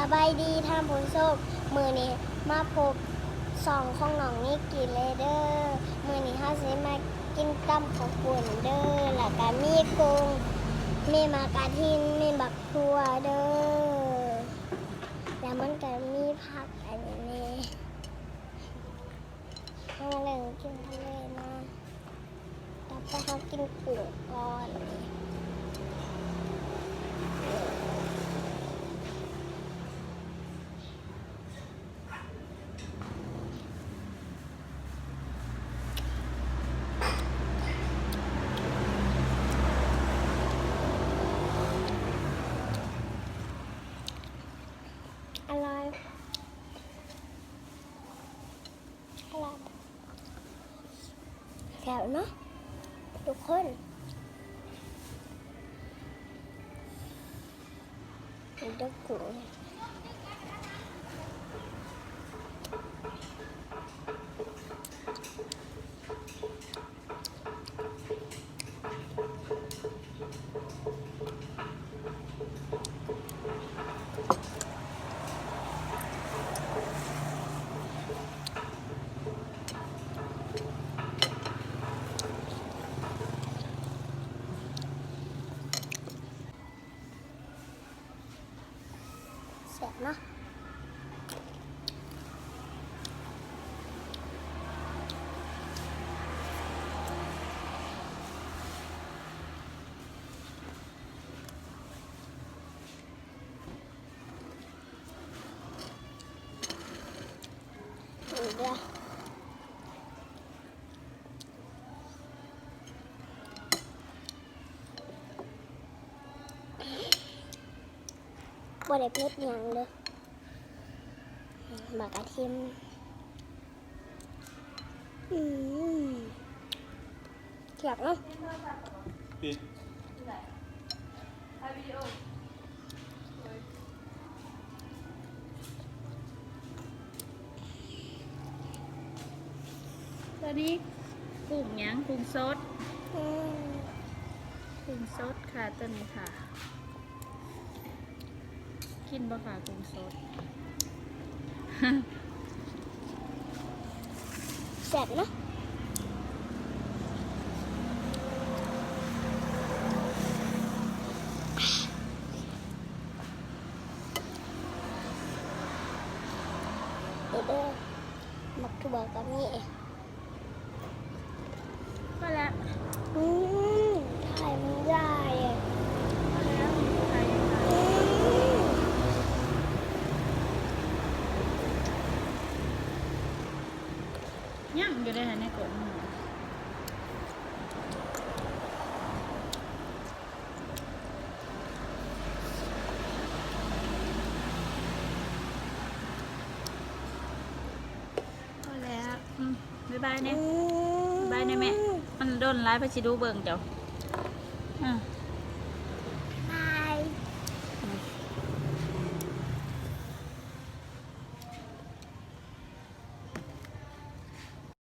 ສະບາຍດີທ່ານຜູ້ຊົມ, ມື້ນີ້ມາພົບຊ່ອງຂອງນ້ອງນິກກີ້ແລ້ວເດີ. ມື້ນີ້ເຮົາຊິມາກິນຕຳເຂົ້າປຸ້ນເດີ ແລ້ວກະມີກຸ້ງ ມີໝາກກະທິນ ມີບັກຖົ່ວເດີ ແລ້ວມັນກະມີຜັກອັນນີ້ແນ່. ເຮົາມາເລີ່ມກິນກັນເລີຍເນາະ. ຕໍ່ໄປເຮົາກິນກຸ້ງກ່ອນ. ອະຮ່ອຍ. ແຊບເນາະທຸກຄົນ. ເດີກຸ້ງ. ແຊບເນາະ. ບໍ່ໄດ້ເຜັດຫຍັງເດີ. ໝາກກະທິນ. ອືມ ແຊບເນາະ. ຕົວນີ້ກຸ້ງຫຍັງ? ກຸ້ງສົດ. ອືມ ກຸ້ງສົດຄ່ະ ຕົວນີ້ຄ່ະ. ກິນບໍ່ຄະ ກຸ້ງສົດ? ແຊບເນາະ. ເດີ ໝາກຖົ່ວກະມີ. ພໍແລ້ວ. ອືມ ໄຂ່ມັນຫຼາຍ. ພໍແລ້ວ ໄຂ່ ໄຂ່ ອືມ ຍັງຢູ່ເດ້ ໃນກົກ. ພໍແລ້ວ. ອືມ ບາຍບາຍແນ່. ອືມ ບາຍບາຍແນ່ແມ່. ມັນດົນຫຼາຍ ໃຜຊິດູເບິ່ງເຈົ້າ. ອືມ